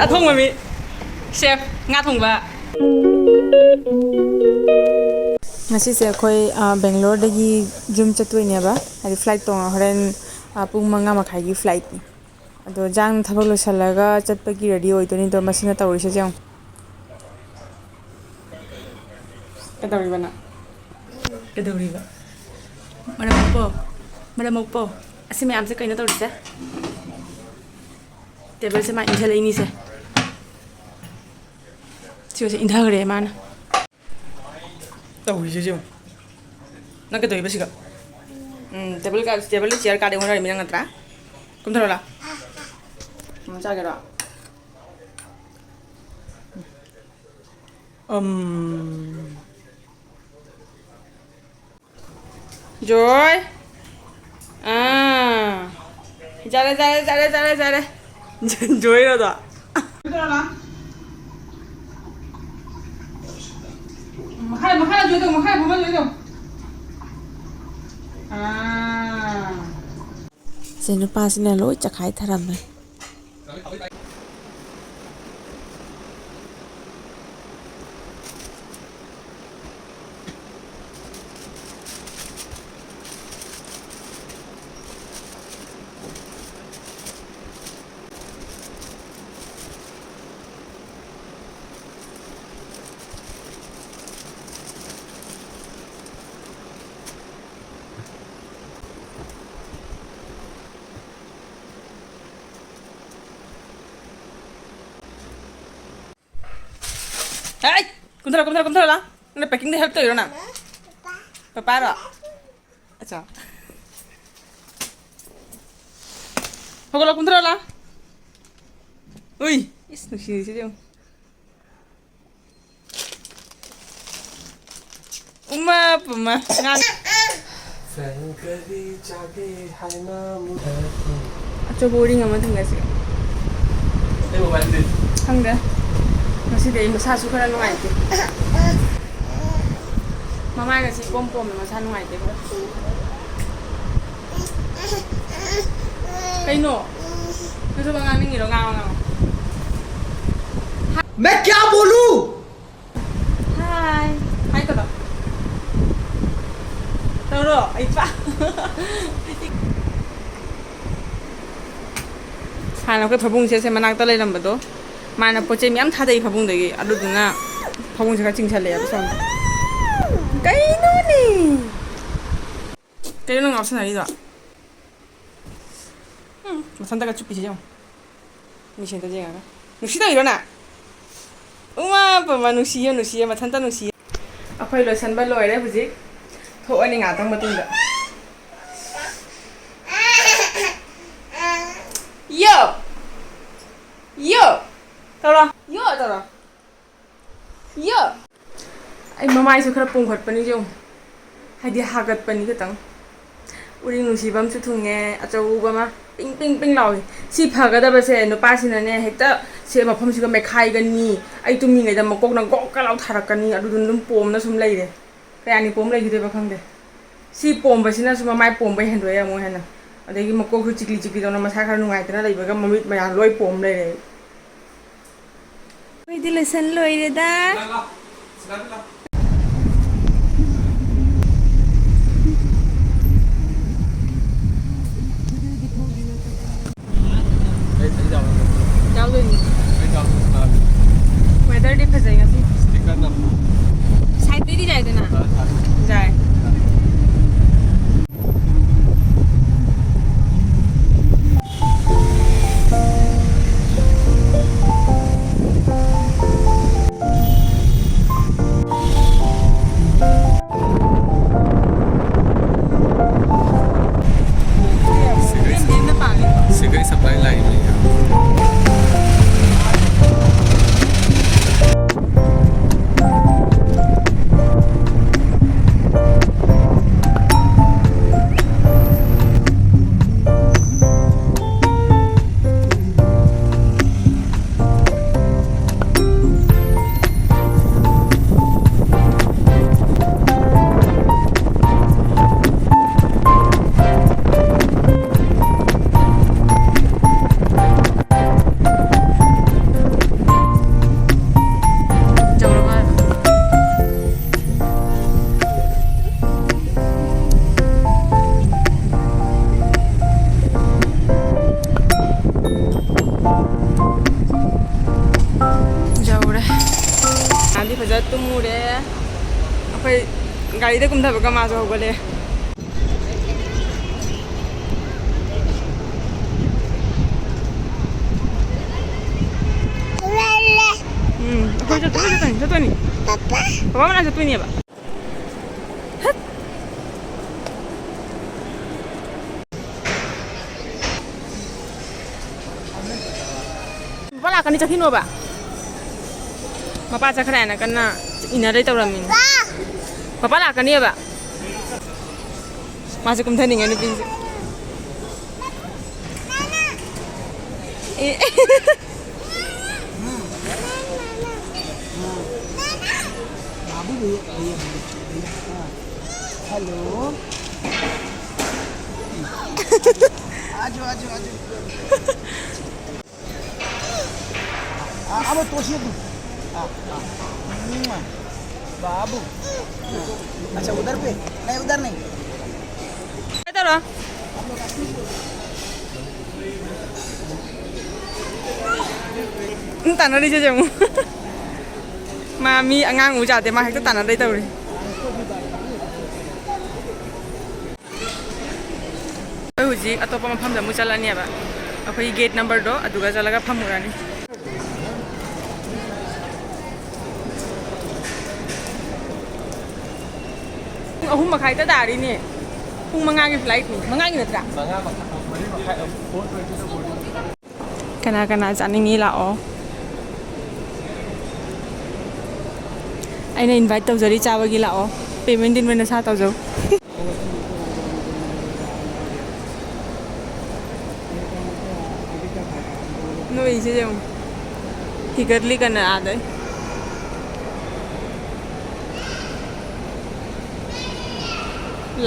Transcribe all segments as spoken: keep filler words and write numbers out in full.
ꯑꯊꯣꯡꯕ ꯃꯤ꯫ Chef, ꯉꯥ ꯊꯣꯡꯕ꯫ ꯉꯁꯤꯁꯦ ꯑꯩꯈꯣꯏ, ꯑ, ꯕꯦꯡꯒ꯭ꯂꯣꯔꯗꯒꯤ ꯌꯨꯝ ꯆꯠꯇꯣꯏꯅꯦꯕ, ꯍꯥꯏꯗꯤ ꯐ꯭ꯂꯥꯏꯠ ꯇꯣꯡꯉ ꯍꯣꯔꯦꯟ, ꯑ, ꯄꯨꯡ ꯃꯉꯥ ꯃꯈꯥꯏꯒꯤ ꯐ꯭ꯂꯥꯏꯠꯅꯤ꯫ ꯑꯗꯣ ꯖꯥꯡ ꯊꯕꯛ ꯂꯣꯏꯁꯤꯜꯂꯒ ꯆꯠꯄꯒꯤ ꯔꯦꯗꯤ ꯑꯣꯏꯗꯣꯏꯅꯤ꯫ ꯑꯗꯣ ꯃꯁꯤꯅ ꯇꯧꯔꯤꯁꯦ ꯌꯦꯡꯉꯨ꯫ ꯀꯩꯗꯧꯔꯤꯕ ꯅꯪ? ꯀꯩꯗꯧꯔꯤꯕ? ꯃꯔꯝ ꯃꯣꯛꯄꯧ, ꯃꯔꯝ ꯃꯣꯛꯄꯧ, ꯑꯁꯤ ꯃꯌꯥꯝꯁꯦ ꯀꯩꯅꯣ ꯇꯧꯔꯤꯁꯦ? ꯇꯦꯕꯜꯁꯦ ꯃꯥ ꯏꯟꯊꯂꯛꯏꯅꯤꯁꯦ꯫ ꯁꯤꯒꯁꯦ ꯏꯟꯊꯈ꯭ꯔꯦ ꯃꯥꯅ꯫ ꯇꯧꯔꯤꯁꯦ ꯌꯦꯡꯉꯨ꯫ ꯅꯪ ꯀꯩꯗꯧꯔꯤꯕ ꯁꯤꯒ? ꯎꯝ, ꯇꯦꯕꯜ ꯀꯥ-, ꯇꯦꯕꯜ ꯆꯤꯌꯔ ꯀꯥꯗꯦ ꯑꯣꯟꯅꯔꯤꯃꯤ ꯅꯪ ꯅꯠꯇ꯭ꯔꯥ? ꯀꯨꯝꯊꯔꯣ ꯂꯥ꯫ ꯎꯝ, ꯆꯥꯒꯦꯔꯣ? ꯎꯝ꯫ ꯖꯣꯏ꯫ ꯑꯥ꯫ ꯌꯥꯔꯦ, ꯌꯥꯔꯦ, ꯌꯥꯔꯦ, ꯌꯥꯔꯦ, ꯌꯥꯔꯦ꯫ ꯖꯣꯏꯔꯣ ꯑꯗꯣ? ꯃꯈꯥ, ꯃꯈꯥ ꯖꯣꯏꯗꯣ, ꯃꯈꯥ ꯐꯝꯃ ꯖꯣꯏꯗꯣ꯫ ꯑꯥ꯫ ꯁꯤ ꯅꯨꯄꯥꯁꯤꯅ ꯂꯣꯏ ꯆꯈꯥꯏ ꯊꯔꯝꯃꯦ꯫ ꯍꯥꯏ! ꯀꯨꯝꯊꯔꯣ, ꯀꯨꯝꯊꯔꯣ, ꯀꯨꯝꯊꯔꯣ ꯂꯥꯎ꯫ ꯅꯪꯅ packing ꯗ help ꯇꯧꯔꯤꯔꯣ ꯅꯪ? ꯄꯄꯥꯔꯣ? ꯑꯆꯥ꯫ ꯍꯧꯒꯠꯂꯣ, ꯀꯨꯝꯊꯔꯣ ꯂꯥꯎ꯫ ꯎꯏ! ꯏꯁ, ꯅꯨꯡꯁꯤꯔꯤꯁꯤꯗꯤ ꯌꯦꯡꯉꯨ꯫ ꯎꯃ ꯄꯨꯃ ꯉꯥꯡ-, ꯅꯪ ꯀꯔꯤ ꯆꯥꯒꯦ ꯍꯥꯏꯅ ꯃꯨꯟꯅ ꯈꯨꯝ-, ꯑꯆꯧꯕ ꯎꯔꯤꯡ ꯑꯃ ꯊꯨꯡꯅꯁꯤ꯫ ꯑꯩ ꯃꯣꯕꯥꯏꯜꯗꯤ? ꯈꯪꯗꯦ꯫ ꯉꯁꯤꯗꯤ ꯑꯩ ꯃꯁꯥꯁꯨ ꯈꯔ ꯅꯨꯡꯉꯥꯏꯇꯦ꯫ ꯃꯃꯥꯏ ꯉꯁꯤ ꯏꯄꯣꯝ ꯄꯣꯝꯃꯦ, ꯃꯁꯥ ꯅꯨꯡꯉꯥꯏꯇꯦ ꯈꯔ꯫ ꯀꯩꯅꯣ? ꯅꯪꯁꯨ ꯋꯥ ꯉꯥꯡꯅꯤꯡꯉꯤꯔꯣ? ꯉꯥꯡꯉꯣ, ꯉꯥꯡꯉꯣ꯫ मैं क्या बोलूं? ꯍꯥꯏ꯫ ꯍꯥꯏ ꯀꯩꯅꯣ? ꯇꯧꯔꯣ, ꯑꯩ ꯄꯥ-, ꯍꯥꯟꯅ ꯑꯩꯈꯣꯏ ꯐꯃꯨꯡꯁꯦ ꯁꯦ ꯃꯅꯥꯛꯇ ꯂꯩꯔꯝꯕꯗꯣ, ꯃꯥꯅ ꯄꯣꯠ ꯆꯩ ꯃꯌꯥꯝ ꯊꯥꯗꯩ ꯐꯃꯨꯡꯗꯒꯤ, ꯑꯗꯨꯗꯨꯅ ꯐꯃꯨꯡꯁꯦ ꯈꯔ ꯆꯤꯡꯁꯜꯂꯛꯑꯦꯕ ꯁꯣꯝꯗ꯫ ꯀꯩꯅꯣꯅꯦ? ꯀꯩꯅꯣ ꯅꯪ ꯉꯥꯎꯁꯟꯅꯔꯤꯗꯣ? ꯎꯝ, ꯃꯊꯟꯇꯒ ꯆꯨꯞꯄꯤꯁꯦ ꯌꯦꯡꯉꯣ꯫ ꯃꯤꯡꯁꯦꯟꯗ ꯌꯦꯡꯉꯒ꯫ ꯅꯨꯡꯁꯤꯗꯕꯤꯔꯣ ꯅꯪ? ꯎꯃꯥ ꯄꯦꯝꯃ, ꯅꯨꯡꯁꯤꯌꯦ, ꯅꯨꯡꯁꯤꯌꯦ, ꯃꯊꯟꯇ ꯅꯨꯡꯁꯤꯌꯦ꯫ ꯑꯩꯈꯣꯏ ꯂꯣꯏꯁꯟꯕ ꯂꯣꯏꯔꯦ ꯍꯧꯖꯤꯛ꯫ ꯊꯣꯛꯑꯅꯤ ꯉꯥꯛꯇꯪ ꯃꯇꯨꯡꯗ꯫ ꯌꯣ! ꯌꯣ! ꯇꯧꯔꯣ꯫ ꯌꯣ! ꯇꯧꯔꯣ꯫ ꯌꯣ! ꯑꯩ ꯃꯃꯥꯏꯁꯨ ꯈꯔ ꯄꯣꯝꯈꯠꯄꯅꯤ ꯌꯦꯡꯉꯨ꯫ ꯍꯥꯏꯗꯤ ꯍꯥꯒꯠꯄꯅꯤ ꯈꯤꯇꯪ꯫ ꯎꯔꯤꯡ ꯅꯨꯡꯁꯤꯕ ꯑꯃꯁꯨ ꯊꯨꯡꯉꯦ, ꯑꯆꯧꯕ ꯑꯃ꯫ ꯄꯤꯡ ꯄꯤꯡ ꯄꯤꯡ ꯂꯥꯎꯏ꯫ ꯁꯤ ꯐꯒꯗꯕꯁꯦ ꯅꯨꯄꯥꯁꯤꯅꯅꯦ ꯍꯦꯛꯇ ꯁꯤ ꯃꯐꯝꯁꯤꯒ ꯃꯦꯠꯈꯥꯏꯒꯅꯤ꯫ ꯑꯩ ꯇꯨꯝꯃꯤꯉꯩꯗ ꯃꯀꯣꯛꯅ ꯒꯣꯛꯀ ꯂꯥꯎ ꯊꯥꯔꯛꯀꯅꯤ꯫ ꯑꯗꯨꯗꯨꯅ ꯑꯗꯨꯝ ꯄꯣꯝꯅ ꯁꯨꯝ ꯂꯩꯔꯦ꯫ ꯀꯌꯥꯅꯤ ꯄꯣꯝ ꯂꯩꯈꯤꯗꯣꯏꯕ ꯈꯪꯗꯦ꯫ ꯁꯤ ꯄꯣꯝꯕꯁꯤꯅꯁꯨ ꯃꯃꯥꯏ ꯄꯣꯝꯕ ꯍꯦꯟꯗꯣꯛꯑꯦ ꯑꯃꯨꯛ ꯍꯦꯟꯅ꯫ ꯑꯗꯒꯤ ꯃꯀꯣꯛꯁꯨ ꯆꯤꯛꯂꯤ ꯆꯤꯛꯂꯤ ꯇꯧꯅ ꯃꯁꯥ ꯈꯔ ꯅꯨꯡꯉꯥꯏꯇꯅ ꯂꯩꯕꯒ ꯃꯃꯤꯠ ꯃꯌꯥ ꯂꯣꯏ ꯄꯣꯝ ꯂꯩꯔꯦ꯫ ꯑꯩꯈꯣꯏꯗꯤ ꯂꯣꯏꯁꯟ ꯂꯣꯏꯔꯦꯗ꯫ ꯌꯥꯎꯗꯣꯏꯅꯤ꯫ Weatherꯗꯤ ꯐꯖꯩ ꯉꯁꯤ꯫ Side ꯇꯩꯗꯤ ꯌꯥꯏꯗꯅ? ꯌꯥꯏ꯫ ꯁꯤꯒꯩ supply line ꯅꯦ꯫ ꯐꯖ ꯇꯨꯝꯃꯨꯔꯦ꯫ ꯑꯩꯈꯣꯏ ꯒꯥꯔꯤꯗ ꯀꯨꯝꯊꯕꯒ ꯃꯥꯁꯨ ꯍꯧꯒꯠꯂꯦ꯫ ꯎꯝ, ꯑꯩꯈꯣꯏ ꯆꯠꯇꯣꯏꯅꯤ, ꯆꯠꯇꯣꯏꯅꯤ, ꯆꯠꯇꯣꯏꯅꯤ꯫ ꯄꯄꯥ꯫ ꯄꯄꯥ ꯃꯅꯥꯛ ꯆꯠꯇꯣꯏꯅꯦꯕ꯫ ꯄꯄꯥ ꯂꯥꯛꯀꯅꯤ, ꯆꯠꯈꯤꯅꯣꯕ꯫ ꯃꯄꯥ ꯆꯠꯈ꯭ꯔꯦ ꯍꯥꯏꯅ ꯀꯟꯅ ꯏꯟꯅꯔꯩ ꯇꯧꯔꯝꯃꯤꯅꯤ꯫ ꯄꯄꯥ ꯂꯥꯛꯀꯅꯤꯕ꯫ ꯃꯥꯁꯦ ꯀꯨꯝꯊꯅꯤꯡꯉꯦ ꯅꯨꯄꯤꯁꯦ꯫ ꯑꯦ꯫ बाबू भैया, भैया, भैया, भैया, हाँ। हेलो। आजो, आजो, आजो। आ, अब तोशिए तू। आ, आ। मुआ। बाबू। अच्छा, उधर पे? नहीं, उधर नहीं। ꯀꯩꯗꯧꯔꯣ? ꯎꯝ, ꯇꯥꯟꯅꯔꯤꯁꯦ ꯌꯦꯡꯉꯨ꯫ ꯃꯥ ꯃꯤ ꯑꯉꯥꯡ ꯎ ꯌꯥꯗꯦ, ꯃꯥ ꯍꯦꯛꯇ ꯇꯥꯟꯅꯗꯣꯏ ꯇꯧꯔꯤ꯫ ꯑꯩꯈꯣꯏ ꯍꯧꯖꯤꯛ ꯑꯇꯣꯞꯄ ꯃꯐꯝꯗ ꯑꯃꯨꯛ ꯆꯠꯂꯅꯦꯕ꯫ ꯑꯩꯈꯣꯏꯒꯤ ꯒꯦꯠ ꯅꯝꯕꯔꯗꯣ ꯑꯗꯨꯒ ꯆꯠꯂꯒ ꯐꯝꯃꯨꯔꯅꯤ꯫ ꯄꯨꯡ ꯑꯍꯨꯝ ꯃꯈꯥꯏꯗ ꯇꯥꯔꯤꯅꯦ꯫ ꯄꯨꯡ ꯃꯉꯥꯒꯤ ꯐ꯭ꯂꯥꯏꯠꯅꯤ꯫ ꯃꯉꯥꯒꯤ ꯅꯠꯇ꯭ꯔꯥ? ꯃꯉꯥ ꯃꯈꯥꯏ, ꯃꯔꯤ ꯃꯈꯥꯏ, ꯐꯣꯔ ꯇ꯭ꯋꯦꯟꯇꯤꯗ ꯕꯣꯔꯗꯤꯡ꯫ ꯀꯅꯥ ꯀꯅꯥ ꯆꯥꯅꯤꯡꯉꯤ ꯂꯥꯛꯑꯣ꯫ ꯑꯩꯅ ꯏꯟꯚꯥꯏꯠ ꯇꯧꯖꯔꯤ ꯆꯥꯕꯒꯤ ꯂꯥꯛꯑꯣ꯫ ꯄꯦꯃꯦꯟꯗꯤ ꯅꯣꯏ ꯅꯁꯥ ꯇꯧꯖꯧ꯫ ꯅꯣꯏꯁꯦ ꯌꯦꯡꯉꯨ꯫ ꯍꯤꯒꯠꯂꯤ ꯀꯟꯅ ꯑꯥꯗꯩ꯫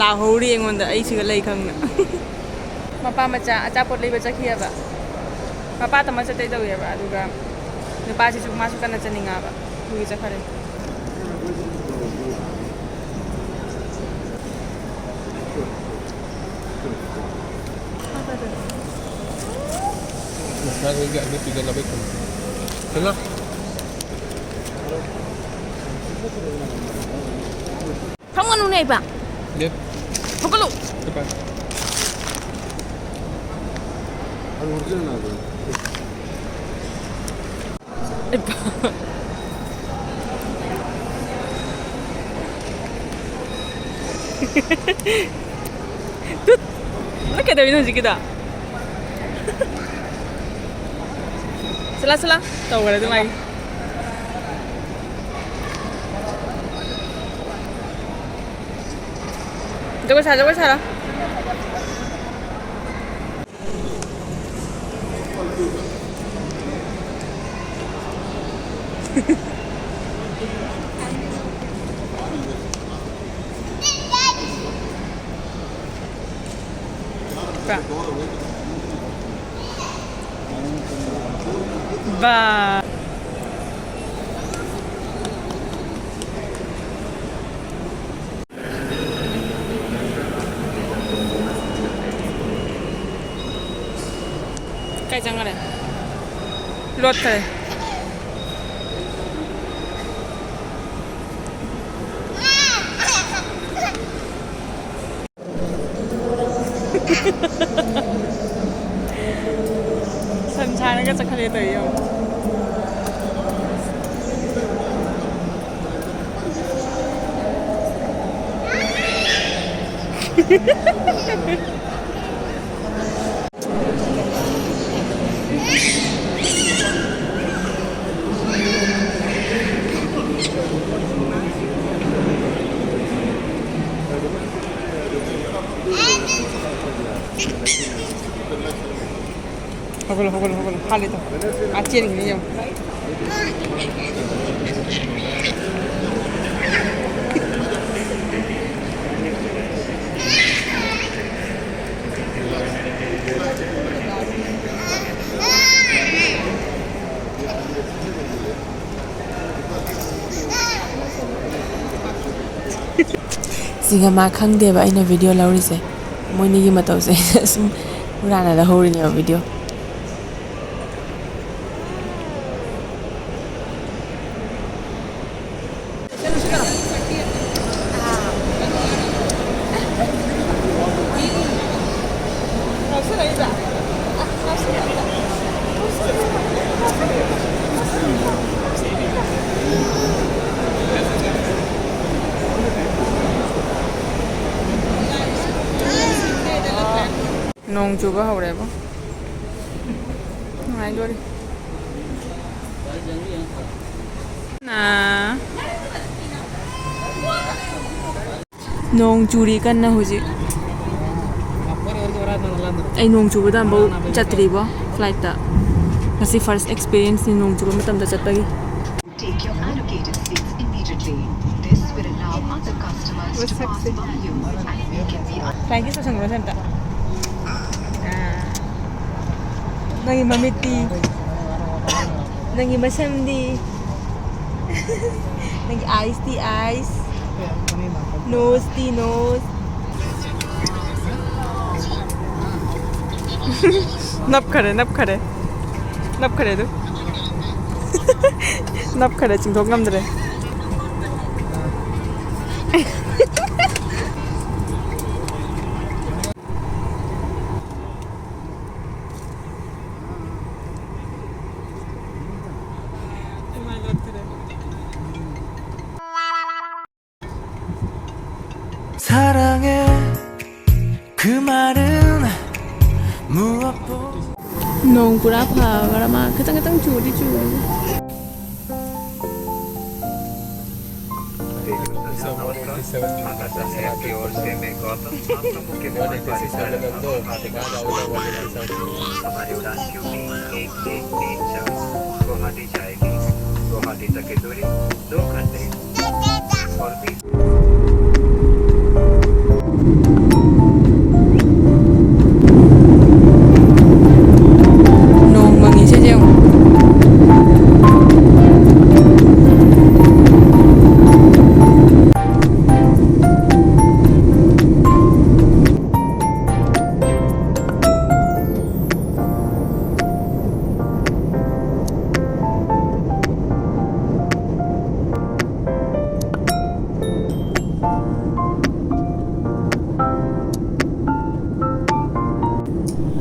ꯂꯥꯎꯍꯧꯔꯤ ꯑꯩꯉꯣꯟꯗ, ꯑꯩ ꯁꯤꯒ ꯂꯩ ꯈꯪꯅ꯫ ꯃꯄꯥ ꯃꯆꯥ ꯑꯆꯥꯄꯣꯠ ꯂꯩꯕ ꯆꯠꯈꯤꯑꯕ꯫ ꯃꯄꯥ ꯇꯝꯃ ꯆꯠꯇꯣꯏ ꯇꯧꯋꯦꯕ, ꯑꯗꯨꯒ ꯅꯨꯄꯥꯁꯤꯁꯨ ꯃꯥꯁꯨ ꯀꯟꯅ ꯆꯠꯅꯤꯡꯉꯛꯑꯕ, ꯑꯗꯨꯒꯤ ꯆꯠꯈꯔꯦ꯫ ꯅꯁꯥꯈꯣꯏꯒꯤ ꯑꯅꯤ ꯄꯤꯖꯅꯕ ꯊꯝꯃꯤ꯫ ꯁꯤꯂꯥ꯫ ꯐꯝꯒꯅꯨꯅꯦ, ꯏꯄꯥ꯫ ꯍꯧꯒꯠꯂꯨ꯫ ꯏꯄꯥ꯫ ꯇꯨꯠ! ꯅꯪ ꯀꯩꯗꯧꯔꯤꯅꯣ ꯍꯧꯖꯤꯛꯀꯤꯗꯣ? ꯆꯠꯂꯣ, ꯆꯠꯂꯣ꯫ ꯇꯧꯈ꯭ꯔꯦ ꯑꯗꯨ ꯃꯥꯒꯤ꯫ ꯖꯒꯣꯏ ꯁꯥ, ꯖꯒꯣꯏ ꯁꯥꯔꯣ꯫ ꯕꯥ꯫ ꯀꯥꯏ ꯆꯪꯈ꯭ꯔꯦ? ꯂꯣꯠꯈ꯭ꯔꯦ꯫ ꯁꯟ ꯁꯥꯔꯒ ꯆꯠꯈ꯭ꯔꯦ ꯇꯧꯔꯤ ꯌꯦꯡꯉꯣ꯫ ꯍꯧꯒꯠꯂꯣ, ꯍꯧꯒꯠꯂꯣ, ꯍꯧꯒꯠꯂꯣ꯫ ꯍꯥꯠꯂꯦ ꯇꯧ꯫ ꯑꯥ, ꯆꯦꯟꯈ꯭ꯔꯦ ꯌꯦꯡꯉꯣ꯫ ꯁꯤꯒ ꯃꯥ ꯈꯪꯗꯦꯕ ꯑꯩꯅ ꯚꯤꯗꯤꯑꯣ ꯂꯧꯔꯤꯁꯦ꯫ ꯃꯣꯏꯅꯤꯒꯤ ꯃꯇꯧꯁꯦ ꯁꯨꯝ ꯍꯨꯔꯥꯟꯅ ꯂꯧꯍꯧꯔꯤꯅꯦꯕ ꯚꯤꯗꯤꯑꯣ꯫ ꯅꯣꯡ ꯆꯨꯕ ꯍꯧꯔꯦꯕꯣ꯫ ꯅꯨꯡꯉꯥꯏꯗꯣꯔꯤ꯫ ꯅꯥ꯫ ꯅꯣꯡ ꯆꯨꯔꯤ ꯀꯟꯅ ꯍꯧꯖꯤꯛ꯫ ꯑꯩ ꯅꯣꯡ ꯆꯨꯕꯗ ꯑꯃꯐꯥꯎ ꯆꯠꯇ꯭ꯔꯤꯕꯣ flight ꯇ꯫ ꯉꯁꯤ first experience ꯅꯤ ꯅꯣꯡ ꯆꯨꯕ ꯃꯇꯝꯗ ꯆꯠꯄꯒꯤ꯫ Take your allocated seats immediately. This will allow other customers to pass by you and we can be. Flight ꯀꯤ ꯆꯠꯁꯟꯈ꯭ꯔꯣ ꯁꯦ ꯑꯝꯇ꯫ ꯑꯥ꯫ ꯅꯪꯒꯤ ꯃꯃꯤꯠꯇꯤ? ꯅꯪꯒꯤ ꯃꯁꯝꯗꯤ? ꯅꯪꯒꯤ eyes T eyes? Nose T nose? ꯅꯞꯈꯔꯦ, ꯅꯞꯈꯔꯦ꯫ ꯅꯞꯈꯔꯦ ꯑꯗꯨ꯫ ꯅꯞꯈꯔꯦ, ꯆꯤꯡꯊꯣꯛ ꯉꯝꯗ꯭ꯔꯦ꯫ 사랑해 그 말은 무엇보다. ꯅꯣꯡ ꯄꯨꯔꯥ ꯐꯈ꯭ꯔ ꯃꯥ ꯈꯤꯇꯪ ꯈꯤꯇꯪ ꯆꯨꯗꯤ ꯆꯨꯔꯤ꯫ हमारी उड़ान क्यू पी एक एक तीन चार गुवाहाटी जाएगी। गुवाहाटी तक की दूरी दो घंटे। ꯅꯣꯡ ꯃꯪꯉꯤꯁꯦ ꯌꯦꯡꯉꯨ꯫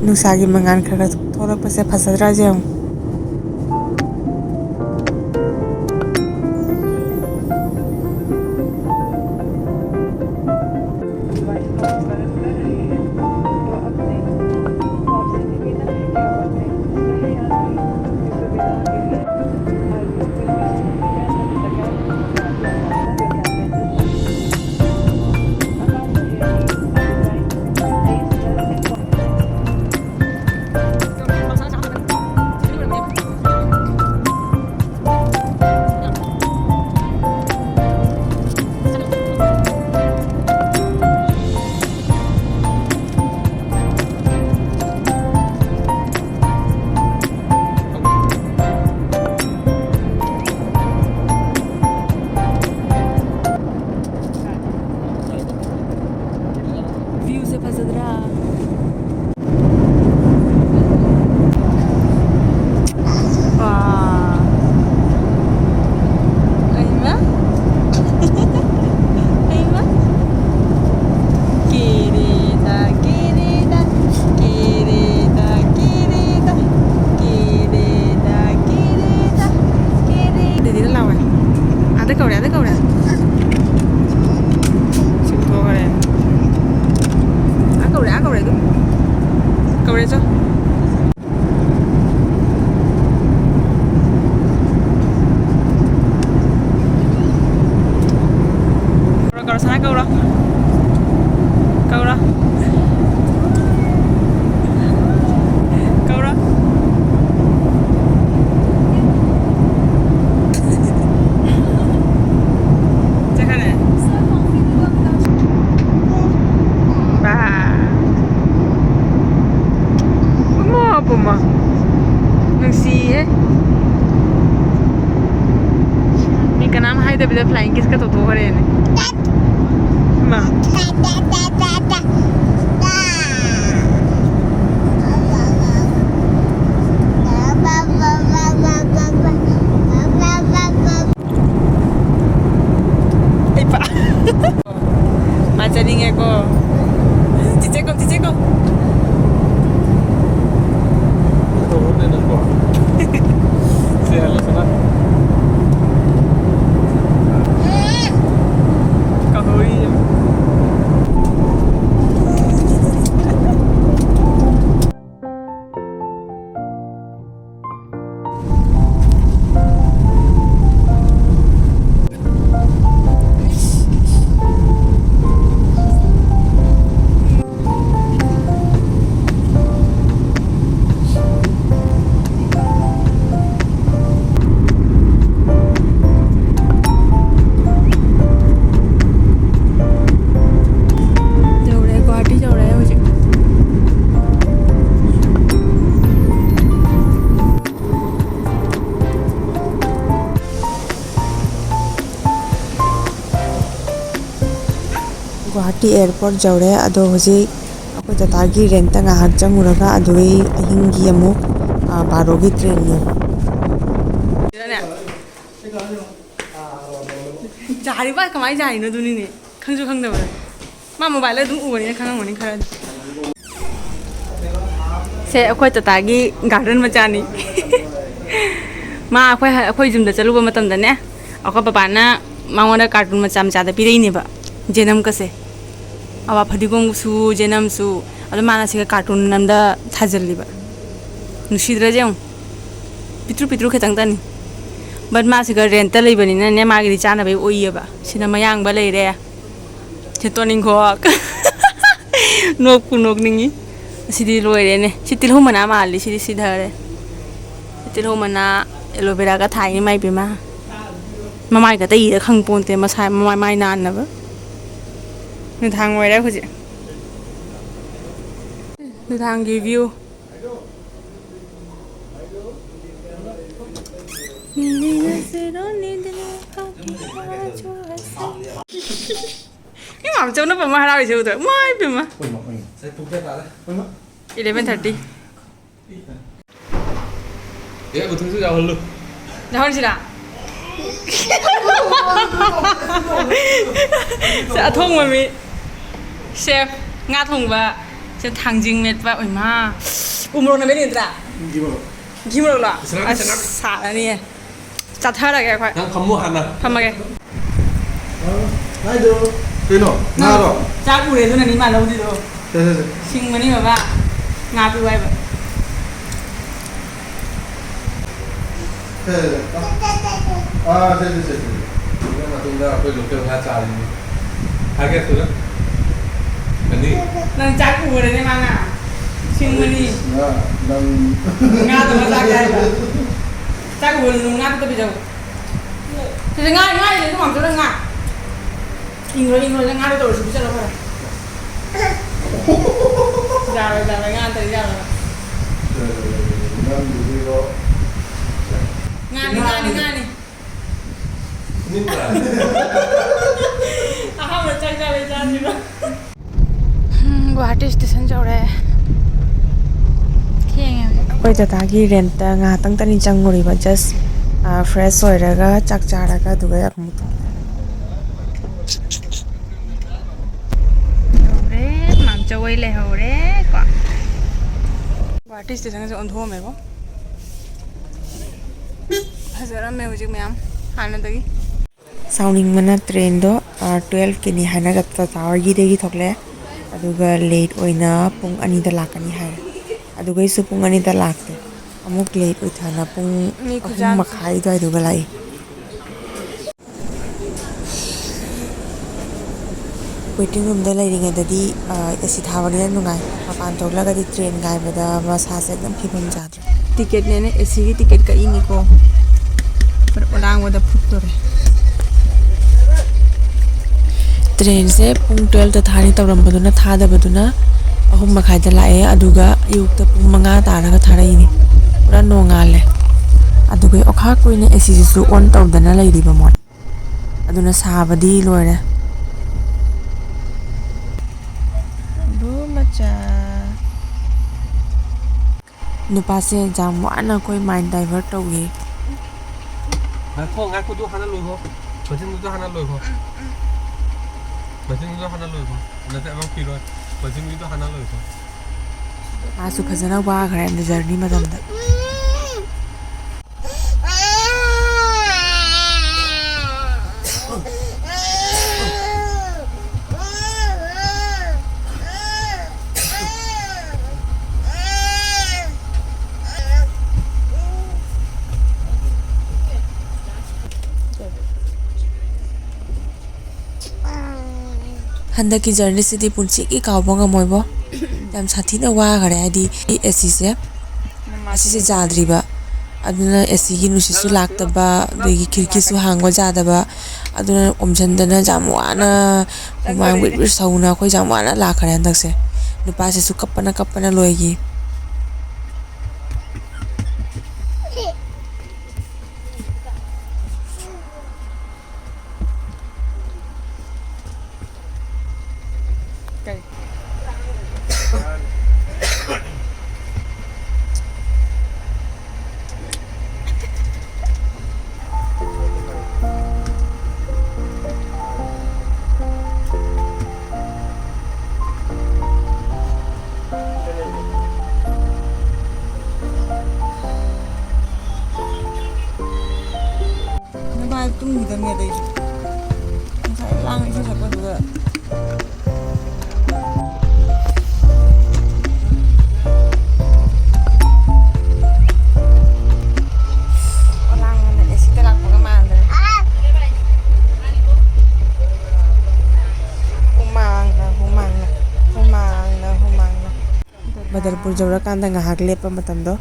ꯅꯨꯡꯁꯥꯒꯤ ꯃꯉꯥꯜ ꯈꯔ ꯈꯔ ꯊꯣꯛꯂꯛꯄꯁꯦ ꯐꯖꯗ꯭ꯔꯥ ꯌꯦꯡꯉꯨ꯫ ꯀꯧꯔꯦ, ꯑꯗ ꯀꯧꯔꯦ꯫ ꯁꯤ ꯊꯣꯛꯈ꯭ꯔꯦ꯫ ꯑꯥ ꯀꯧꯔꯦ, ꯑꯥ ꯀꯧꯔꯦ ꯑꯗꯨ꯫ ꯀꯧꯔꯦ ꯆꯣ꯫ ꯀꯧꯔꯣ, ꯀꯧꯔꯣ, ꯁꯅꯥ ꯀꯧꯔꯣ꯫ ꯀꯧꯔꯣ꯫ ꯀꯧꯔꯣ꯫ ꯆꯠꯈ꯭ꯔꯦ꯫ ꯕꯥ꯫ ꯄꯨꯝꯃꯣ, ꯄꯨꯝꯃꯣ꯫ ꯅꯨꯡꯁꯤꯍꯦ꯫ ꯃꯤ ꯀꯅꯥꯝ ꯍꯥꯏꯗꯕꯤꯗ flying kiss ꯀ ꯇꯧꯊꯣꯛꯈ꯭ꯔꯦꯅꯦ꯫ ꯃꯥ꯫ ꯃꯥ ꯆꯠꯅꯤꯡꯉꯦꯀꯣ꯫ ꯆꯤꯆꯦ ꯀꯧ, ꯆꯤꯆꯦ ꯀꯧ꯫ ꯁꯦ, ꯍꯜꯂꯣ, ꯁꯅꯥ꯫ ꯀꯧꯍꯧꯔꯤ꯫ ꯌꯧꯔꯦ, ꯒꯨꯋꯥꯍꯥꯇꯤ ꯌꯧꯔꯦ ꯍꯧꯖꯤꯛ꯫ ꯒꯨꯋꯥꯍꯥꯇꯤ airport ꯌꯧꯔꯦ꯫ ꯑꯗꯣ ꯍꯧꯖꯤꯛ ꯑꯩꯈꯣꯏ ꯇꯥꯇꯥꯒꯤ rent ꯇ ꯉꯥꯏꯍꯥꯛ ꯆꯪꯉꯨꯔꯒ ꯑꯗꯨꯒꯤ ꯑꯍꯤꯡꯒꯤ ꯑꯃꯨꯛ, ꯑ, ꯕꯥꯔꯣꯒꯤ train ꯅꯦꯕ꯫ ꯌꯥꯔꯤꯕ ꯀꯃꯥꯏꯅ ꯌꯥꯔꯤꯅꯣ ꯑꯗꯨꯅꯤꯅꯦ, ꯈꯪꯁꯨ ꯈꯪꯗꯕꯗ꯫ ꯃꯥ mobile ꯗ ꯑꯗꯨꯝ ꯎꯕꯅꯤꯅ ꯈꯪꯉꯝꯒꯅꯤ ꯈꯔꯗꯤ꯫ ꯁꯦ ꯑꯩꯈꯣꯏ ꯇꯥꯇꯥꯒꯤ garden ꯃꯆꯥꯅꯤ꯫ ꯃꯥ ꯑꯩꯈꯣꯏ, ꯑꯩꯈꯣꯏ ꯌꯨꯝꯗ ꯆꯠꯂꯨꯕ ꯃꯇꯝꯗꯅꯦ, ꯑꯩꯈꯣꯏ ꯄꯄꯥꯅ ꯃꯉꯣꯟꯗ ꯀꯥꯔꯇꯨꯟ ꯃꯆꯥ ꯃꯆꯥꯗ ꯄꯤꯔꯛꯏꯅꯦꯕ, ꯖꯦꯅꯝꯒꯁꯦ꯫ ꯑꯋꯥ ꯐꯗꯤꯒꯣꯝꯁꯨ, ꯖꯦꯅꯝꯁꯨ꯫ ꯑꯗꯣ ꯃꯥꯅ ꯁꯤꯒ ꯀꯥꯔꯇꯨꯟ ꯑꯝꯗ ꯊꯥꯖꯤꯜꯂꯤꯕ꯫ ꯅꯨꯡꯁꯤꯗ꯭ꯔꯁꯦ ꯌꯦꯡꯉꯨ꯫ ꯄꯤꯇ꯭ꯔꯨ ꯄꯤꯇ꯭ꯔꯨ ꯈꯤꯇꯪꯇꯅꯤ꯫ But ꯃꯥ ꯁꯤꯒ ꯔꯦꯟꯠꯇ ꯂꯩꯕꯅꯤꯅꯅꯦ, ꯃꯥꯒꯤꯗꯤ ꯆꯥꯅꯕꯩ ꯑꯣꯏꯌꯦꯕ꯫ ꯁꯤꯅ ꯃꯌꯥꯡꯕ ꯂꯩꯔꯦ꯫ ꯁꯤ ꯇꯣꯅꯤꯡꯈꯣꯛ꯫ ꯅꯣꯛꯄꯨ ꯅꯣꯛꯅꯤꯡꯉꯤ꯫ ꯑꯁꯤꯗꯤ ꯂꯣꯏꯔꯦꯅꯦ꯫ ꯁꯤ ꯇꯤꯜꯍꯧ ꯃꯅꯥ ꯃꯥꯜꯂꯤ꯫ ꯁꯤꯗꯤ ꯁꯤꯊꯔꯦ꯫ ꯁꯤ ꯇꯤꯜꯍꯧ ꯃꯅꯥ, ꯑꯦꯂꯣꯚꯦꯔꯥꯒ ꯊꯥꯏꯅꯤ ꯃꯥꯏ ꯄꯦꯝꯃ꯫ ꯃꯃꯥꯏꯒ ꯇꯩꯔ ꯈꯪ ꯄꯣꯟꯇꯦ꯫ ꯃꯁꯥ ꯃꯃꯥꯏ ꯃꯥꯏ ꯅꯥꯟꯅꯕ꯫ ꯅꯨꯡꯗꯥꯡ ꯑꯣꯏꯔꯦ ꯍꯧꯖꯤꯛ꯫ ꯅꯨꯡꯗꯥꯡꯒꯤ view꯫ ꯃꯤ ꯃꯥꯝꯆꯧꯅ ꯄꯝꯃ ꯍꯔꯥꯎꯔꯤꯁꯦ ꯎꯗ꯭ꯔꯣ? ꯃꯥꯏ ꯄꯦꯝꯃ꯫ ꯉꯁꯥꯏ ꯄꯨꯡ ꯀꯌꯥ ꯇꯥꯔꯦ? Eleven thirty. ꯑꯦ, ꯃꯊꯛꯁꯨ ꯌꯥꯎꯍꯜꯂꯨ꯫ ꯌꯥꯎꯍꯟꯁꯤꯔꯥ? ꯁꯦ, ꯑꯊꯣꯡꯕ ꯃꯤ꯫ ꯁꯦꯐ, ꯉꯥ ꯊꯣꯡꯕ꯫ ꯁꯦ, ꯊꯥꯡꯖꯤꯡ ꯃꯦꯠꯄ꯫ ꯑꯣꯏꯃꯥ꯫ ꯎ ꯃꯣꯔꯣꯛꯅ ꯃꯦꯠꯂꯤ ꯅꯠꯇ꯭ꯔꯥ? ꯘꯤ ꯃꯣꯔꯣꯛ꯫ ꯘꯤ ꯃꯣꯔꯣꯛꯂꯣ? ꯏꯁ, ꯅꯪ ꯑꯁ, ꯏꯁ, ꯅꯪ ꯁꯥꯔꯅꯤꯌꯦ꯫ ꯆꯥꯊꯔꯒꯦ ꯑꯩꯈꯣꯏ꯫ ꯅꯪ ꯐꯝꯃꯨ ꯍꯥꯟꯅ꯫ ꯐꯝꯃꯒꯦ꯫ ꯀꯩꯅꯣ? ꯅꯪ ꯉꯥꯔꯣ? ꯆꯥꯛ ꯎꯔꯦ, ꯑꯗꯨꯅꯅꯤ ꯃꯥ ꯂꯧꯗ꯭ꯔꯤꯗꯣ꯫ ꯁꯦ, ꯁꯦ, ꯁꯦ꯫ ꯁꯤꯡꯕꯅꯤ ꯕꯕꯥ꯫ ꯉꯥ ꯄꯤꯌꯨ ꯍꯥꯏꯕ꯫ ꯁꯦ, ꯁꯦ, ꯁꯦ꯫ ꯑꯥ, ꯁꯦ, ꯁꯦ, ꯁꯦ, ꯁꯦ꯫ ꯁꯤꯒꯤ ꯃꯇꯨꯡꯗ ꯑꯩꯈꯣꯏ ꯂꯣꯀꯦꯜ ꯉꯥ ꯆꯥꯔꯤꯅꯤ꯫ ꯍꯥꯏꯒꯦ ꯊꯨꯅ꯫ ꯑꯅꯤ꯫ ꯅꯪ ꯆꯥꯛ ꯎꯔꯦꯅꯦ ꯃꯥꯅ꯫ ꯁꯤꯡꯕꯅꯤ꯫ ꯉꯥ, ꯅꯪ ꯉꯥꯗꯣ ꯃꯆꯥ ꯀꯌꯥ ꯍꯥꯏꯕ? ꯆꯥꯛ ꯎꯕ ꯉꯥ ꯈꯛꯇ ꯄꯤꯖꯧ꯫ ꯁꯤꯗ ꯉꯥ, ꯉꯥ ꯂꯩ, ꯑꯗꯨꯝ ꯍꯥꯞꯆꯜꯂꯣ, ꯉꯥ꯫ ꯏꯪꯉꯣ, ꯏꯪꯉꯣ, ꯉꯥꯗꯣ ꯇꯧꯔꯁꯤ, ꯄꯤꯖꯔꯣ ꯈꯔ꯫ ꯌꯥꯔꯣꯏ, ꯌꯥꯔꯣꯏ, ꯉꯥ ꯅꯠꯇ꯭ꯔꯗꯤ ꯌꯥꯔꯣꯏ꯫ ꯅꯪꯒꯤꯗꯤꯀꯣ꯫ ꯉꯥꯅꯤ, ꯉꯥꯅꯤ, ꯉꯥꯅꯤ꯫ ꯅꯤꯛꯄ꯭ꯔꯥ? ꯑꯍꯥꯟꯕ ꯆꯥꯛ ꯆꯥꯕꯩ ꯆꯥꯁꯤꯔꯣ? ꯎꯝ, ꯒꯨꯋꯥꯍꯥꯇꯤ ꯁ꯭ꯇꯦꯁꯟ ꯌꯧꯔꯦ꯫ ꯊꯦꯡꯉꯦ ꯍꯧꯖꯤꯛ꯫ ꯑꯩꯈꯣꯏ ꯗꯗꯥꯒꯤ ꯔꯦꯟꯠꯇ ꯉꯥꯏꯍꯥꯛꯇꯪꯇꯅꯤ ꯆꯪꯉꯨꯔꯤꯕ, just, ꯑ, fresh ꯑꯣꯏꯔꯒ ꯆꯥꯛ ꯆꯥꯔꯒ ꯑꯗꯨꯒ ꯑꯃꯨꯛ ꯊꯣꯛꯂꯛꯑꯦ꯫ ꯌꯧꯔꯦ, ꯃꯥꯝꯆꯧ ꯍꯣꯏ ꯂꯩꯍꯧꯔꯦ ꯀꯣ꯫ ꯒꯨꯋꯥꯍꯥꯇꯤ ꯁ꯭ꯇꯦꯁꯟꯒꯁꯦ ꯑꯣꯟꯊꯣꯛꯑꯝꯃꯦꯀꯣ꯫ ꯐꯖꯔꯝꯃꯦ ꯍꯧꯖꯤꯛ ꯃꯌꯥꯝ ꯍꯥꯟꯅꯗꯒꯤ꯫ ꯁꯥꯎꯅꯤꯡꯕꯅ ꯇ꯭ꯔꯦꯟꯗꯣ, ꯑ, ꯇꯨꯋꯦꯜꯐꯀꯤꯅꯤ ꯍꯥꯏꯅ ꯇꯇꯥꯋꯔꯒꯤꯗꯒꯤ ꯊꯣꯛꯂꯛꯑꯦ, ꯑꯗꯨꯒ ꯂꯦꯠ ꯑꯣꯏꯅ ꯄꯨꯡ ꯑꯅꯤꯗ ꯂꯥꯛꯀꯅꯤ ꯍꯥꯏꯔꯦ꯫ ꯑꯗꯨꯒꯩꯁꯨ ꯄꯨꯡ ꯑꯅꯤꯗ ꯂꯥꯛꯇꯦ, ꯑꯃꯨꯛ ꯂꯦꯠ ꯑꯣꯏꯊꯅ ꯄꯨꯡ ꯃꯤ ꯑꯍꯨꯝ ꯈꯨꯌꯥꯝꯁꯦ꯫ ꯃꯈꯥꯏ ꯑꯗꯨꯋꯥꯏꯗꯨꯒ ꯂꯥꯛꯏ꯫ ꯋꯦꯇꯤꯡ ꯔꯨꯝꯗ ꯂꯩꯔꯤꯉꯩꯗꯗꯤ, ꯑ, ꯑꯦ ꯁꯤ ꯊꯥꯕꯅꯤꯅ ꯅꯨꯡꯉꯥꯏ꯫ ꯃꯄꯥꯟ ꯊꯣꯛꯂꯒꯗꯤ ꯇ꯭ꯔꯦꯟ ꯉꯥꯏꯕꯗ ꯃꯁꯥꯁꯦ ꯑꯗꯨꯝ ꯐꯤꯕꯝ ꯆꯥꯗ꯭ꯔꯦ꯫ ꯇꯤꯀꯦꯠꯅꯦꯅ ꯑꯦ ꯁꯤꯒꯤ ꯇꯤꯀꯦꯠ ꯀꯛꯏꯅꯤꯀꯣ꯫ ꯑꯣꯂꯥꯡꯕꯗ ꯐꯨꯠꯇꯣꯔꯦ꯫ ꯇ꯭ꯔꯦꯟꯁꯦ ꯄꯨꯡ ꯇꯨꯋꯦꯜꯐꯇ ꯊꯥꯅꯤ ꯇꯧꯔꯝꯕꯗꯨꯅ, ꯊꯥꯗꯕꯗꯨꯅ ꯑꯍꯨꯝ ꯃꯈꯥꯏꯗ ꯂꯥꯛꯑꯦ, ꯑꯗꯨꯒ ꯑꯌꯨꯛꯇ ꯄꯨꯡ ꯃꯉꯥ ꯇꯥꯔꯒ ꯊꯥꯔꯛꯏꯅꯤ꯫ ꯄꯨꯔꯥ ꯅꯣꯡꯉꯥꯜꯂꯦ꯫ ꯑꯗꯨꯒ ꯑꯣꯈꯥꯛ ꯀꯨꯏꯅ ꯑꯦ ꯁꯤꯁꯤꯁꯨ ꯑꯣꯟ ꯇꯧꯗꯅ ꯂꯩꯔꯤꯕ ꯃꯣꯏ꯫ ꯑꯗꯨꯅ ꯁꯥꯕꯗꯤ ꯂꯣꯏꯔꯦ꯫ ꯕꯨ ꯃꯆꯥ꯫ ꯅꯨꯄꯥꯁꯦ ꯌꯥꯝ ꯋꯥꯅ ꯑꯩꯈꯣꯏ ꯃꯥꯏꯟ ꯗꯥꯏꯚꯔꯠ ꯇꯧꯏ꯫ ꯉꯥꯏꯈꯣ, ꯉꯥꯏꯈꯣ, ꯑꯗꯨ ꯍꯥꯟꯅ ꯂꯣꯏꯈꯣ꯫ ꯃꯆꯤꯟꯗꯨꯗ ꯍꯥꯟꯅ ꯂꯣꯏꯈꯣ꯫ ꯃꯆꯤꯟꯗꯨꯗ ꯍꯥꯟꯅ ꯂꯣꯏꯈꯣ꯫ ꯅꯠꯇꯦ, ꯑꯃ ꯄꯤꯔꯣꯏ꯫ ꯃꯆꯤꯟꯒꯤꯗꯣ ꯍꯥꯟꯅ ꯂꯣꯏꯈꯣ꯫ ꯃꯥꯁꯨ ꯐꯖꯅ ꯋꯥꯈ꯭ꯔꯦ ꯍꯟꯗꯛ ꯖꯔꯅꯤ ꯃꯇꯝꯗ꯫ ꯍꯟꯗꯛꯀꯤ ꯖꯔꯅꯤꯁꯤꯗꯤ ꯄꯨꯟꯁꯤꯒꯤ ꯀꯥꯎꯕ ꯉꯝꯃꯣꯏꯕꯣ꯫ ꯌꯥꯝ ꯁꯥꯊꯤꯅ ꯋꯥꯈꯔꯦ, ꯍꯥꯏꯗꯤ ꯑꯦ ꯁꯤꯁꯦ, ꯑꯁꯤꯁꯦ ꯌꯥꯗ꯭ꯔꯤꯕ, ꯑꯗꯨꯅ ꯑꯦ ꯁꯤꯒꯤ ꯅꯨꯡꯁꯤꯠꯁꯨ ꯂꯥꯛꯇꯕ, ꯑꯗꯒꯤ ꯈꯤꯔꯀꯤꯁꯨ ꯍꯥꯡꯕ ꯌꯥꯗꯕ, ꯑꯗꯨꯅ ꯑꯣꯝꯁꯤꯟꯗꯅ ꯌꯥꯝ ꯋꯥꯅ, ꯍꯨꯃꯥꯡ ꯕ꯭ꯔꯤꯠ ꯕ꯭ꯔꯤꯠ ꯁꯧꯅ ꯑꯩꯈꯣꯏ ꯌꯥꯝ ꯋꯥꯅ ꯂꯥꯛꯈꯔꯦ ꯍꯟꯗꯛꯁꯦ꯫ ꯅꯨꯄꯥꯁꯤꯁꯨ ꯀꯞꯄꯅ ꯀꯞꯄꯅ ꯂꯣꯏꯈꯤ꯫ ꯅꯃꯥꯏ ꯇꯨꯝꯈꯤꯗꯕꯅꯦ ꯑꯗꯩꯗꯤ꯫ ꯏꯁꯩ ꯁꯛꯄꯗꯨꯗ꯫ ꯑꯣꯂꯥꯡ ꯑꯦꯁꯤꯗ ꯂꯥꯛꯄꯒ ꯃꯥꯟꯗ꯭ꯔꯦ꯫ ꯍꯨꯃꯥꯡꯅ, ꯍꯨꯃꯥꯡꯅ, ꯍꯨꯃꯥꯡꯅ, ꯍꯨꯃꯥꯡꯅ꯫ ꯕꯗꯔꯄꯨꯔ ꯌꯧꯔꯀꯥꯟꯗ ꯉꯥꯏꯍꯥꯛ ꯂꯦꯞꯄ ꯃꯇꯝꯗꯣ,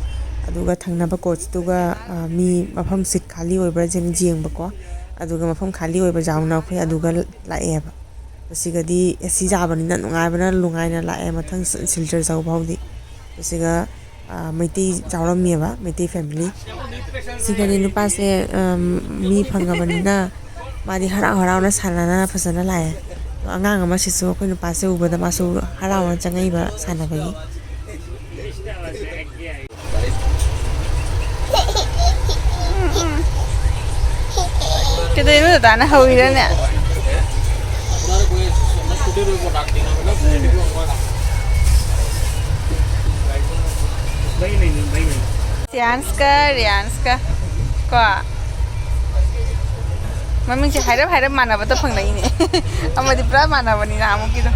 ꯑꯗꯨꯒ ꯊꯪꯅꯕ ꯀꯣꯆꯇꯨꯒ, ꯑ, ꯃꯤ ꯃꯐꯝ ꯁꯤꯠ ꯈꯥꯂꯤ ꯑꯣꯏꯕ꯭ꯔꯥ ꯌꯦꯡ-, ꯌꯦꯡꯕꯀꯣ꯫ ꯑꯗꯨꯒ ꯃꯐꯝ ꯈꯥꯂꯤ ꯑꯣꯏꯕ ꯌꯥꯎꯅ ꯑꯩꯈꯣꯏ ꯑꯗꯨꯒ ꯂꯥꯛꯑꯦꯕ꯫ ꯑꯁꯤꯒꯗꯤ ꯑꯦꯁꯤ ꯌꯥꯕꯅꯤꯅ ꯅꯨꯡꯉꯥꯏꯕꯅ ꯅꯨꯡꯉꯥꯏꯅ ꯂꯥꯛꯑꯦ, ꯃꯊꯪ ꯁꯤꯜꯆꯔ ꯌꯧ ꯐꯥꯎꯗꯤ꯫ ꯑꯁꯤꯒ, ꯑ, ꯃꯩꯇꯩ ꯌꯥꯎꯔꯝꯃꯦꯕ, ꯃꯩꯇꯩ ꯐꯦꯃꯤꯂꯤ꯫ ꯁꯤꯒꯅꯤ ꯅꯨꯄꯥꯁꯦ, ꯑꯝ, ꯃꯤ ꯐꯪꯉꯕꯅꯤꯅ ꯃꯥꯗꯤ ꯍꯔꯥꯎ ꯍꯔꯥꯎꯅ ꯁꯥꯟꯅꯅ ꯐꯖꯅ ꯂꯥꯛꯑꯦ꯫ ꯑꯗꯣ ꯑꯉꯥꯡ ꯑꯃꯁꯤꯁꯨ ꯑꯩꯈꯣꯏ ꯅꯨꯄꯥꯁꯦ ꯎꯕꯗ ꯃꯥꯁꯨ ꯍꯔꯥꯎꯅ ꯆꯪꯉꯛꯏꯕ ꯁꯥꯟꯅꯕꯒꯤ꯫ ꯀꯩꯗꯧꯔꯤꯅꯣ ꯗꯗꯥꯅ ꯍꯧꯔꯤꯔꯅꯦ? ꯁꯤꯌꯥꯟꯁꯀ ꯔꯤꯌꯥꯟꯁꯀ ꯀꯣ, ꯃꯃꯤꯡꯁꯦ ꯍꯥꯏꯔꯞ ꯍꯥꯏꯔꯞ ꯃꯥꯟꯅꯕꯗ ꯐꯪꯅꯩꯅꯦ꯫ ꯑꯃꯗꯤ ꯄꯨꯔꯥ ꯃꯥꯟꯅꯕꯅꯤ ꯅꯍꯥꯟꯃꯨꯛꯀꯤꯗꯣ꯫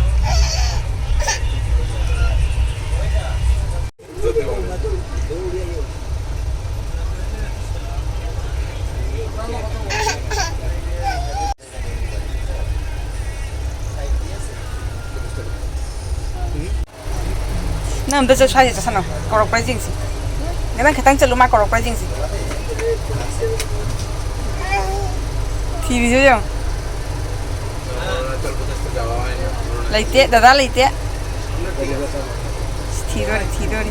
ꯅꯪ ꯑꯝꯇ ꯆꯠ-, ꯁ꯭ꯋꯥꯏꯗ ꯆꯠꯁꯅꯣ, ꯀꯧꯔꯛꯄ꯭ꯔꯥ ꯌꯦꯡꯁꯤ꯫ ꯅꯪ ꯈꯤꯇꯪ ꯆꯠꯂꯨ, ꯃꯥ ꯀꯧꯔꯛꯄ꯭ꯔꯥ ꯌꯦꯡꯁꯤ꯫ ꯊꯤꯔꯤꯁꯦ ꯌꯦꯡꯉꯣ꯫ ꯂꯩꯇꯦ, ꯗꯗꯥ ꯂꯩꯇꯦ꯫ ꯊꯤꯗꯣꯔꯤ, ꯊꯤꯗꯣꯔꯤ꯫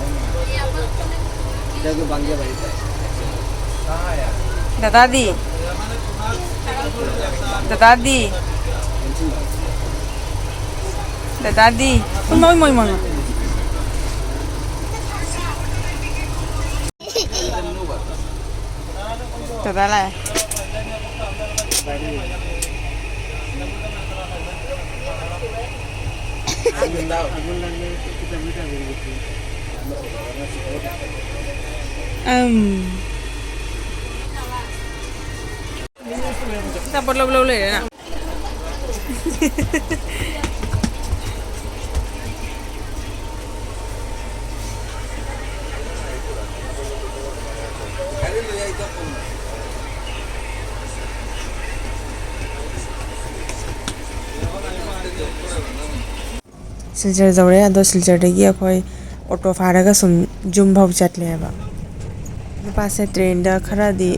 ꯗꯗꯥꯗꯤ? ꯗꯗꯥꯗꯤ? ꯗꯗꯥꯗꯤ? ꯏꯃꯣꯏ, ꯃꯣꯏ, ꯃꯣꯏ꯫ ꯗꯗꯥ ꯂꯥꯛꯑꯦ꯫ ꯑꯝ꯫ ꯑꯆꯥꯄꯣꯠ ꯂꯧ ꯂꯧ ꯂꯩꯔꯦ ꯅꯪ꯫ ꯁꯤꯜꯆꯔ ꯌꯧꯔꯦ꯫ ꯑꯗꯣ ꯁꯤꯜꯆꯔꯗꯒꯤ ꯑꯩꯈꯣꯏ ꯑꯣꯇꯣ ꯐꯥꯔꯒ ꯁꯨꯝ ꯌꯨꯝ ꯐꯥꯎ ꯆꯠꯂꯦꯕ꯫ ꯅꯨꯄꯥꯁꯦ ꯇ꯭ꯔꯦꯟꯗ ꯈꯔꯗꯤ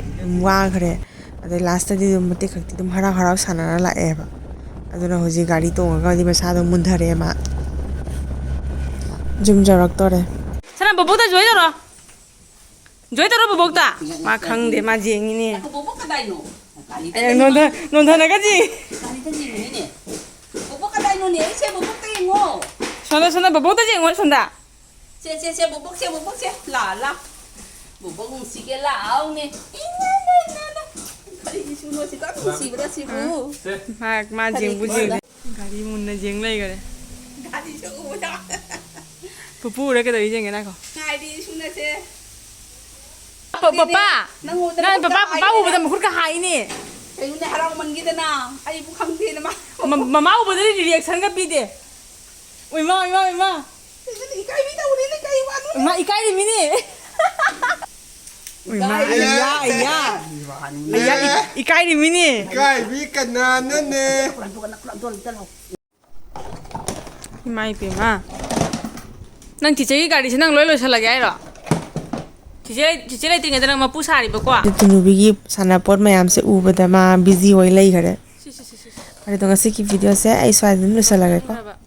ꯋꯥꯈ꯭ꯔꯦ, ꯑꯗꯩ ꯂꯥꯁꯇꯗꯤ ꯑꯗꯨꯝ ꯃꯇꯦꯛ ꯈꯛꯇꯤ ꯑꯗꯨꯝ ꯍꯔꯥꯎ ꯍꯔꯥꯎ ꯁꯥꯟꯅꯔ ꯂꯥꯛꯑꯦꯕ꯫ ꯑꯗꯨꯅ ꯍꯧꯖꯤꯛ ꯒꯥꯔꯤ ꯇꯣꯡꯉꯒꯗꯤ ꯃꯁꯥꯗꯣ ꯃꯨꯟꯊꯔꯛꯑꯦ ꯃꯥ꯫ ꯌꯨꯝ ꯌꯧꯔꯛꯇꯣꯔꯦ꯫ ꯁꯅꯥ, ꯕꯣꯕꯣꯛꯇ ꯖꯣꯏ ꯇꯧꯔꯣ꯫ ꯖꯣꯏ ꯇꯧꯔꯣ ꯕꯣꯕꯣꯛꯇ꯫ ꯃꯥ ꯈꯪꯗꯦ, ꯃꯥ ꯌꯦꯡꯉꯤꯅꯦ꯫ ꯕꯣꯕꯣꯛ ꯀꯗꯥꯏꯅꯣ? ꯒꯥꯔꯤꯗ ꯑꯦ, ꯅꯣꯟꯊ-, ꯅꯣꯟꯊꯅꯒꯁꯤ꯫ ꯒꯥꯔꯤꯗ ꯌꯦꯡꯉꯤꯅꯦ꯫ ꯕꯣꯕꯣꯛ ꯀꯗꯥꯏꯅꯣꯅꯦ? ꯑꯩꯁꯦ ꯕꯣꯕꯣꯛꯇ ꯌꯦꯡꯉꯣ꯫ ꯁꯣꯝꯗ, ꯁꯣꯝꯗ, ꯕꯣꯕꯣꯛꯇ ꯌꯦꯡꯉꯣ, ꯁꯣꯝꯗ꯫ ꯁꯦ, ꯁꯦ, ꯁꯦ, ꯕꯣꯕꯣꯛ, ꯁꯦ, ꯕꯣꯕꯣꯛ, ꯁꯦ꯫ ꯂꯥ, ꯂꯥ꯫ ꯕꯣꯕꯣꯛ ꯅꯨꯡꯁꯤꯒꯦ ꯂꯥꯛꯑꯣꯅꯦ꯫ ꯏꯃꯥ, ꯏꯃꯥ, ꯏꯃꯥ, ꯏꯃꯥ꯫ ꯀꯔꯤ ꯏꯁꯨꯅꯣ ꯁꯤꯗ ꯅꯨꯡꯁꯤꯕꯗ ꯁꯤꯕꯨ꯫ ꯃꯥ, ꯃꯥ ꯀꯔꯤ ꯌꯦꯡꯕꯨ ꯏꯁꯨꯅꯣ? ꯌꯦꯡꯗꯦ꯫ ꯒꯥꯔꯤ ꯃꯨꯟꯅ ꯌꯦꯡ ꯂꯩꯈꯔꯦ꯫ ꯒꯥꯔꯤꯁꯦ ꯎꯕꯗ꯫ ꯄꯨꯄꯨ ꯎꯔ ꯀꯩꯗꯧꯔꯤ ꯌꯦꯡꯒꯦ ꯉꯥꯏꯈꯣ꯫ ꯉꯥꯏꯗꯤ ꯏꯁꯨꯅꯁꯦ꯫ ꯄ-, ꯄꯄꯥ! ꯅꯪꯉꯣꯟꯗ ꯅꯪ ꯄꯄꯥ, ꯄꯄꯥ ꯎꯕꯗ ꯃꯈꯨꯠꯀ ꯍꯥꯏꯅꯦ꯫ ꯀꯩꯅꯣꯅꯦ, ꯍꯔꯥꯎꯃꯟꯒꯤꯗꯅ ꯑꯩꯕꯨ ꯈꯪꯗꯦꯅ ꯃꯥ꯫ ꯃ-, ꯃꯃꯥ ꯎꯕꯗꯗꯤ ꯔꯤꯌꯦꯛꯁꯟꯒ ꯄꯤꯗꯦ꯫ ꯎꯏꯃꯥ, ꯎꯏꯃꯥ, ꯎꯏꯃꯥ꯫ ꯀꯩꯅꯣꯅꯦ, ꯏꯀꯥꯏꯕꯤ ꯇꯧꯔꯦꯅꯦ, ꯀꯩ ꯋꯥꯅꯣ? ꯎꯏꯃꯥ, ꯏꯀꯥꯏꯔꯤꯃꯤꯅꯦ꯫ ꯎꯏꯃꯥ, ꯏꯀꯥꯏꯔꯤ꯫ ꯑꯌꯥ, ꯑꯌꯥ꯫ ꯑꯌꯥ, ꯏ-, ꯏꯀꯥꯏꯔꯤꯃꯤꯅꯦ꯫ ꯏꯀꯥꯏꯕꯤ ꯀꯅꯥꯅꯅꯦ? ꯏꯃꯥ ꯏꯄꯦꯝꯃ꯫ ꯅꯪ ꯆꯤꯆꯦꯒꯤ ꯒꯥꯔꯤꯁꯦ ꯅꯪ ꯂꯣꯏ ꯂꯣꯏꯁꯤꯜꯂꯒꯦ ꯍꯥꯏꯔꯣ? ꯆꯤꯆꯦ, ꯆꯤꯆꯦ ꯂꯩꯇ꯭ꯔꯤꯉꯩꯗ ꯅꯪ ꯃꯄꯨ ꯁꯥꯔꯤꯕꯀꯣ? ꯇꯨꯅꯨꯕꯤꯒꯤ ꯁꯥꯟꯅꯄꯣꯠ ꯃꯌꯥꯝꯁꯦ ꯎꯕꯗ ꯃꯥ ꯕꯤꯖꯤ ꯑꯣꯏ ꯂꯩꯈꯔꯦ꯫ ꯁꯤ, ꯁꯤ, ꯁꯤ, ꯁꯤ, ꯁꯤ꯫ ꯐꯔꯦ, ꯑꯗꯣ ꯉꯁꯤꯒꯤ ꯚꯤꯗꯤꯑꯣꯁꯦ ꯑꯩ ꯁ꯭ꯋꯥꯏꯗ ꯑꯗꯨꯝ ꯂꯣꯏꯁꯤꯜꯂꯒꯦꯀꯣ꯫ ꯍꯥꯏꯕ꯫